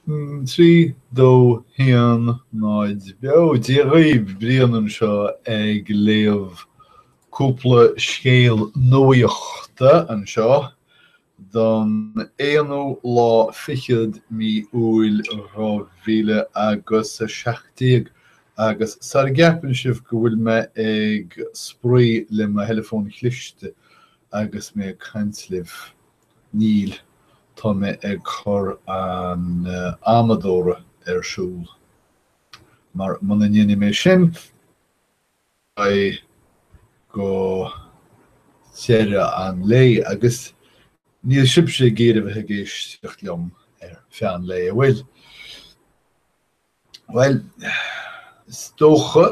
3, 2, 1, 0, Beo! Dia dhaoibh, Brian anseo ag léamh cúpla scéal nuaíochta anseo don aonú lá fichead mí Iúil 2000 agus 17 agus sara gceapann sibh go bhfuil mé ag spraoi le mo theileafón chliste agus mé ag caint libh, Níl, tá mé ag cur an amadóra ar siúl, mar muna ndéanfaidh mé sin, beidh go deireadh an lae, agus níl sibhse ag iarraidh a bheith ag éisteacht liom ar feadh an lae, an bhfuil? Bhuel, is dócha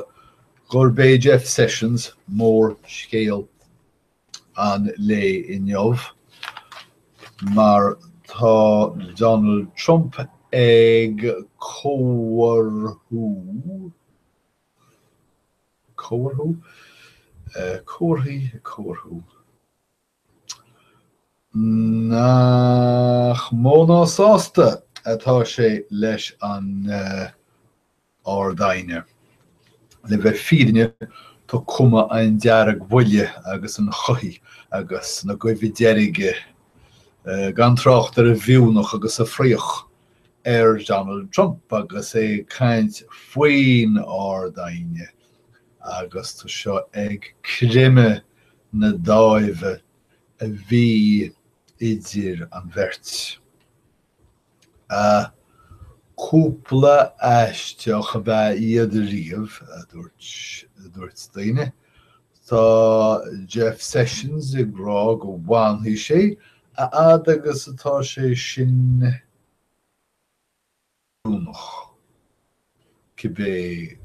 gurb é Jeff Sessions mórscéal an lae inniu, mar tá Donald Trump ag comharthú, comharthú? Comharthaí, comharthú. Nach mó ná sásta atá sé leis an Ard-Aighne. Le bheith fírinne, tá cuma an deargbhuile agus an chuthaigh agus na goimhe deirge, gan trácht ar a mhianach agus a phraoch, ar Donald Trump agus é ag caint faoin Ard-Aighne agus tá seo ag creimeadh na dáimhe a bhí idir an bheirt. Cúpla aisteach ab ea iad riamh, a dúirt daoine. Tá Jeff Sessions ag rá go bhfanfaidh sé a fhad agus atá sé sin oiriúnach, cibé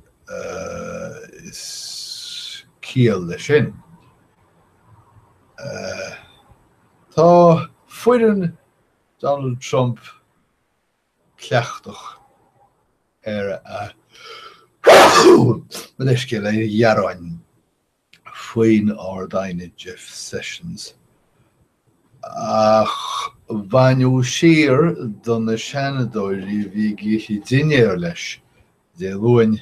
is ciall leis sin. Tá foireann Donald Trump cleachtach ar a mo leithscéal, ar ghearáin. faoin Ard-Aighne Jeff Sessions, ach baineadh siar do na Seanadóirí a bhí ag ithe dinnéar leis Dé Luain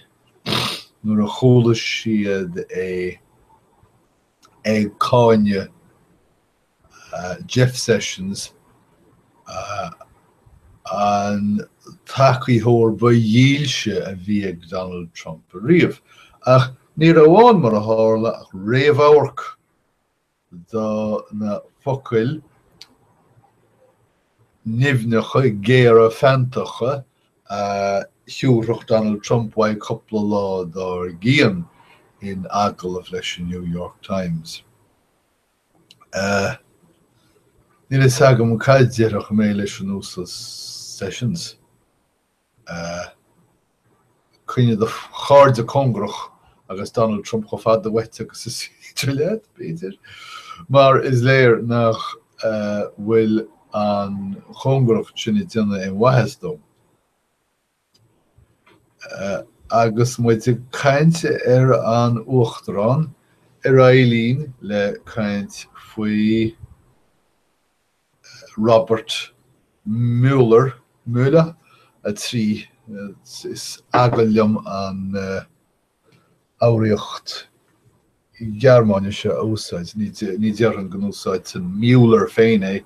nuair a chuala siad é ag cáineadh Jeff Sessions, an tacaitheoir ba dhílse a bhí ag Donald Trump ariamh. Ach ní raibh ann, mar a tharla, ach réamhamharc do na focail nimhneacha géara feanntacha a thiúrfadh Donald Trump uaidh cúpla lá dár gcionn in agallamh leis an New York Times. Níl a fhios agam cad déarfadh mé leis an Uasal Sessions. Coinnigh do chairde cóngarach agus Donald Trump chomh fada uait agus is féidir leat, b'fhéidir, mar is léir nach bhfuil an chóngaracht sin ag déanamh aon mhaitheas dó. Agus muid ag caint ar an Uachtarán, ar aghaidh linn le caint faoi Robert Mueller, Mueller 3, is eagal liom an fhoghraíocht Ghearmáinise a úsáid. Ní déarfainn go n-úsáideann Mueller féin é.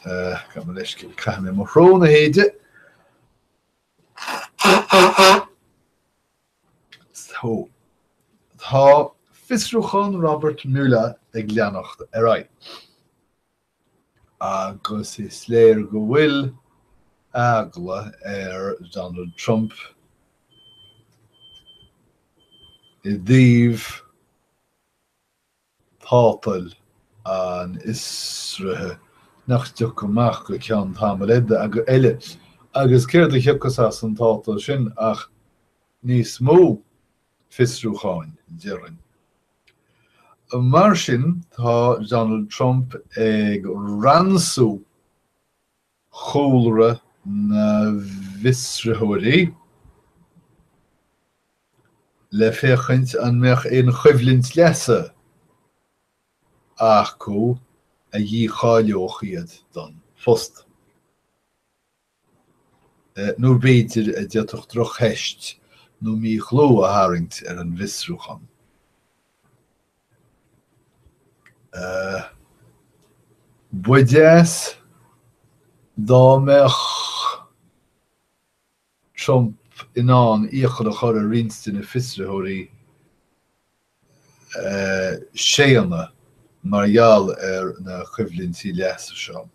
Gabh mo leithscéal, caithfidh mé mo shrón a shéideadh. So, tá fiosrúchán Robert Mueller ag leanacht ar aghaidh. Agus is léir go bhfuil eagla ar Donald Trump i dtaobh tátail an fhiosraithe nach dtiocfaidh amach go ceann tamaill eile. Agus céard a thiocfas as an tátal sin ach níos mó fiosrúcháin, déarfainn. Mar sin, tá Donald Trump ag ransú chúlra na bhfiosraitheoirí le féachaint an mbeadh aon choimhlint leasa acu a dhícháileodh iad don phost. Nó b'fhéidir a d'fhéadfadh drochtheist nó míchlú a tharraingt ar an bhfiosrúchán. Ba dheas dá mbeadh Trump in ann iachall a chur ar roinnt de na fiosraitheoirí séanadh mar gheall ar na coimhlintí leasa seo.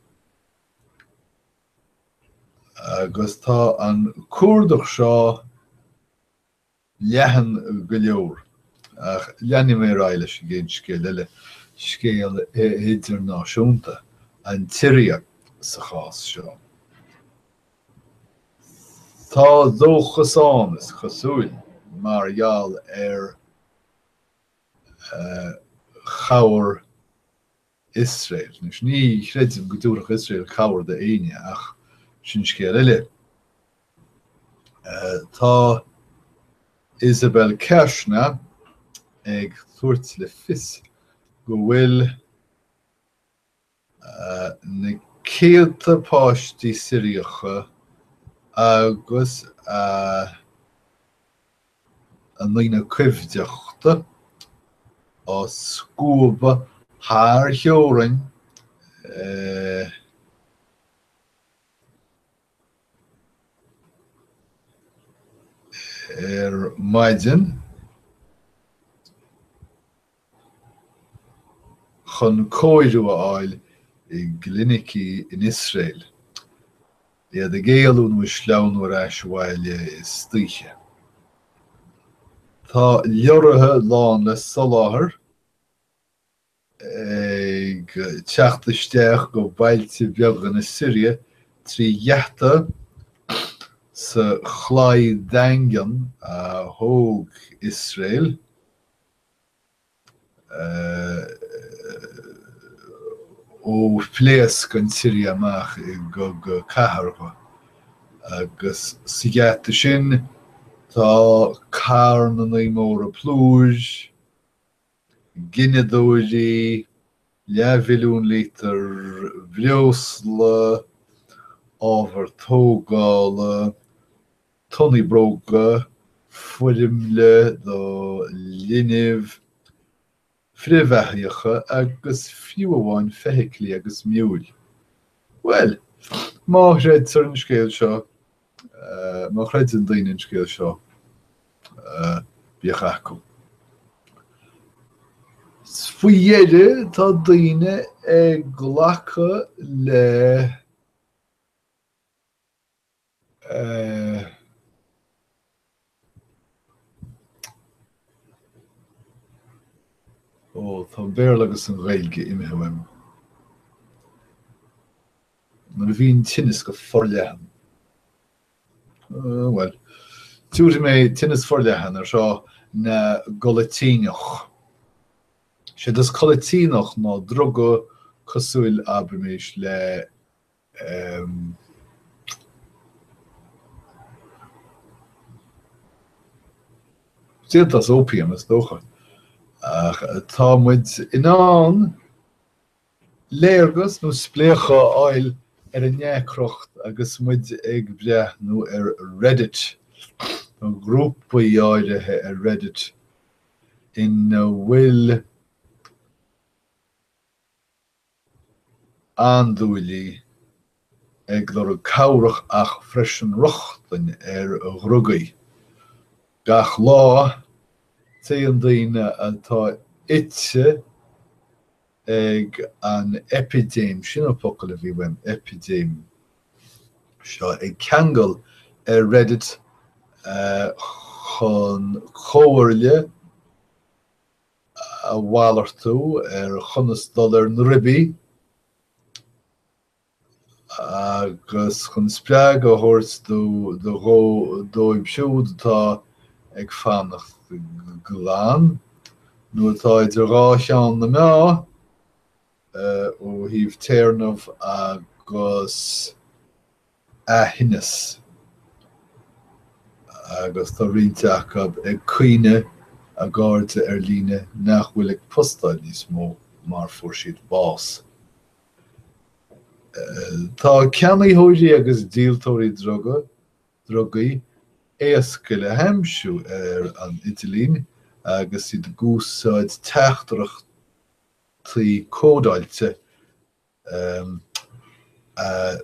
Agus tá an cuardach seo leathan go leor. Ach leanfaidh mé ar aghaidh leis an gcéad scéal eile, scéal idirnáisiúnta, an tSiria sa chás seo. Tá dóchas ann, is cosúil, mar gheall ar chabhair Iosrael. Anois, ní chreidim go dtabharfadh Iosrael cabhair d'éinne, ach sin scéal eile. Tá Isabel Kershner ag tabhairt le fios go bhfuil na céadta páistí Siriacha agus a a ndaoine coimhdeachta á scuabadh thar theorainn ar maidin chun cóiriú a fháil i gclinicí in Iosrael, iad ag éalú nó ag sleamhnú ar ais abhaile istoíche. Tá leoraithe lán le soláthar ag teacht isteach go bailte beaga na Siria trí gheata sa chlaí daingean a thóg Iosrael. Ó phléasc an tSiria amach i gCogadh Cathartha, agus sa gheata sin tá carnanna móra plúir, gineadóirí, leathmhilliún lítear breosla, ábhar tógála, tonnaí bróga, foirmle do linbh, frithbheathaíocha agus fiú amháin feithiclí agus miúil. Bhuel, má chreidtear an scéal seo, má chreideann daoine an scéal seo, bíodh acu. Faoi dheireadh, tá daoine ag glacadh le. Ó, tá an Béarla agus an Ghaeilge imithe uaim. Nuair a bhíonn tinneas go forleathan. Bhuel, tabharfaidh mé tinneas forleathan ar seo na gcodlaitíneach. Séard is codlaitíneach ná druga cosúil, abraimis, le Déanta as opium, is dócha. Ach tá muid in ann léargas nó spléachadh a fháil ar an ndeacracht agus muid ag breathnú ar Reddit. Tá grúpaí áirithe ar Reddit ina bhfuil andúiligh ag lorg cabhrach ach freisin rochtain ar dhrugaí. Gach lá, téann daoine atá ite ag an eipidéim, sin an focal a bhí uaim, eipidéim, seo ag ceangal ar Reddit chun comhairle a mhalartú ar chonas dul ar na ribí agus chun spreagadh a thabhairt dóibh siúd atá ag fanacht glan nó atá idir dhá cheann na meá ó thaobh téarnamh agus athinneas, agus tá roinnt acu ag caoineadh a gcairde ar líne nach bhfuil ag postáil níos mó mar fuair siad bás. Tá ceannaitheoirí agus díoltóirí druga. drugaí éasca le haimsiú ar an idirlíon agus iad ag úsáid teachtaireachtaí códáilte a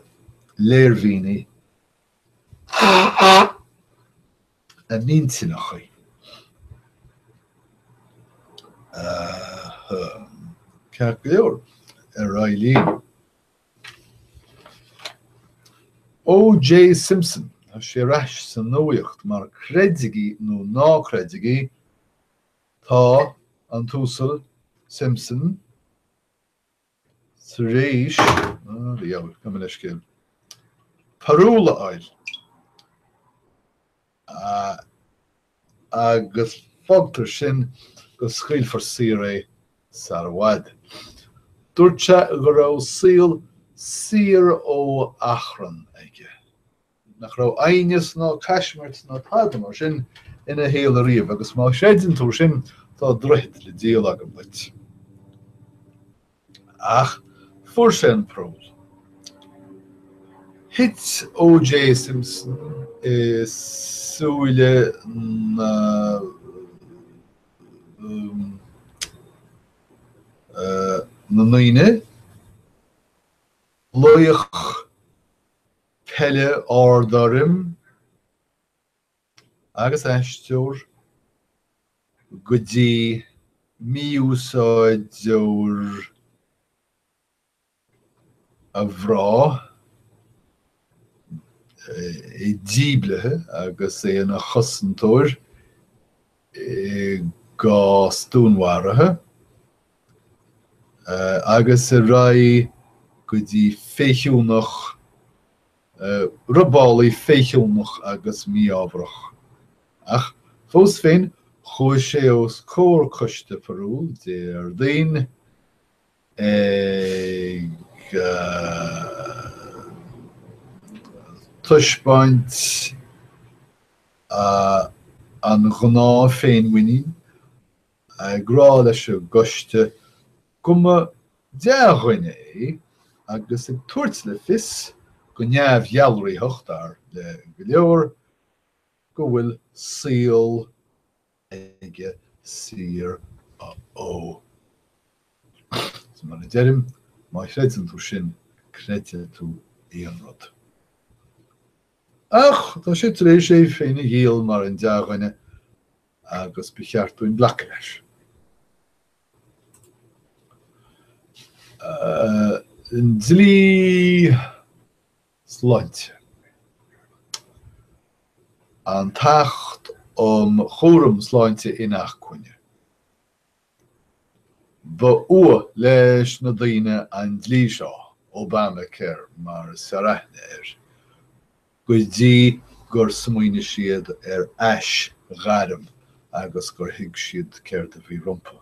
léirmhínigh a n-intinneacha. Ceart go leor, ar aghaidh linn. O.J. Simpson, tá sé ar ais sa nuaíocht mar creidigí nó ná creidigí, tá an tUasal Simpson tar éis, gabh mo leithscéal, parúl a fháil agus fágtar sin go scaoilfear saor é sar i bhfad. Dúirt sé go raibh saol saor ó achrann aige. nach raibh aighneas ná caismirt ná tada mar sin ina shaol ariamh, agus má chreideann tú sin, tá droichead le díol agam duit. Ach fuair sé an parúl. Thit O.J. Simpson i súile na na ndaoine, laoch peile ard-urraim agus aisteoir go dtí mí-úsáideoir a mhná díblithe agus é ina chosantóir i gcás dúnmharaithe agus ar aghaidh go dtí féichiúnach, robálaí féichiúnach agus mí-ámharach. Ach fós féin, chuaigh sé os comhair coiste parúil Déardaoin ag taispeáint an ghnáth-fhéinmhuinín, ag rá leis an gcoiste go mba dea-dhuine é agus ag tabhairt le fios go neamhdhealraitheach, dar le go leor, go bhfuil saol aige saor ó. Mar a deirim, má chreideann tú sin, creidfidh tú aon rud. Ach tá sé tar éis é féin a dhíol mar an dea-dhuine agus ba cheart dúinn glacadh leis. An dlí sláinte. An tAcht um Chúram Sláinte Inacmhainne. Ba fhuath leis na daoine an dlí seo, Obamacare mar is fearr aithne air, go dtí gur smaoinigh siad ar aisghairm agus gur thuig siad céard a bhí rompu.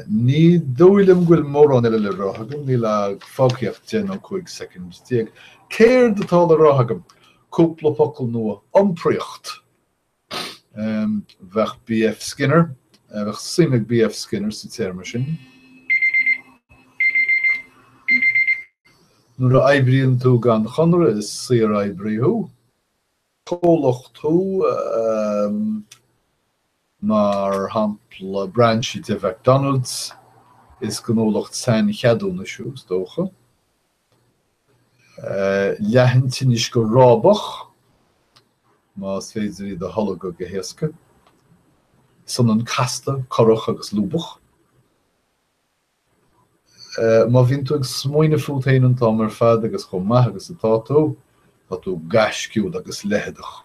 Ní dóigh liom go bhfuil mórán eile le rá agam, níl fágtha ach 10 nó 15 soicind. Céard atá le rá agam? Cúpla focal nua, iompraíocht. Bheadh B.F. Skinner, bheadh suim ag B.F. Skinner sa téarma sin. Nuair a oibríonn tú gan chonradh, is saoroibrí thú. Comhlacht thú, mar shampla brainse de McDonald's, is gnólacht saincheadúnais thú, is dócha. Leath an tinnis go rábach, más féidir iad a tholgadh go héasca. Is ionann casta, corrach agus lúbach. Má bhíonn tú ag smaoineamh fút féin an t-am ar fad agus chomh maith agus atá tú, tá tú gaisciúil agus leitheadach.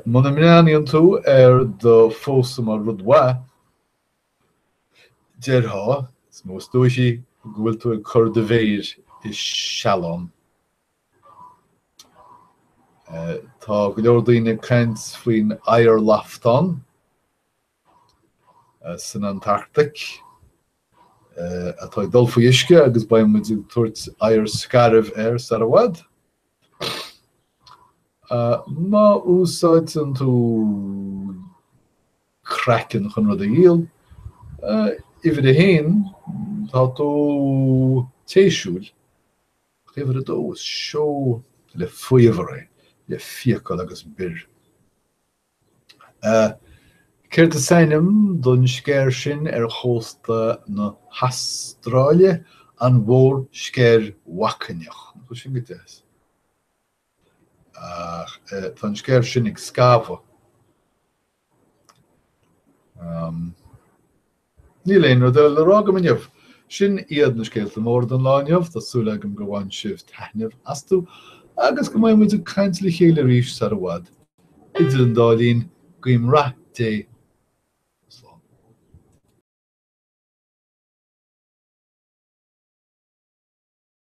Muna mbreathnaíonn tú ar do phósadh mar rud mhaith, Déarfá, is mó is dóichí, go bhfuil tú ag cur do mhéir i sealán. Tá go leor daoine ag caint faoin oighearlaftán san Antartaic atá ag dul faoi uisce agus beidh muid ag tabhairt oighearscairbh air sar i bhfad. Má úsáideann tú craiceann chun rud a dhíol. Uimhir a haon, tá tú téisiúil. Ach uimhir a dó, is seó le faobhar é, le fiacail agus bior. Céard is ainm don sceir sin ar chósta na hAstráile? An Mhórsceir Bhacainneach. Nach bhfuil sin go deas? Ach tá an sceir sin ag scamhadh. Níl aon rud eile le rá agam inniu. Sin iad na scéalta móra don lá inniu. Tá súil agam gur bhain sibh taitneamh astu agus go mbeidh muid ag caint le chéile arís sar i bhfad. Idir an dá linn, guím rath Dé.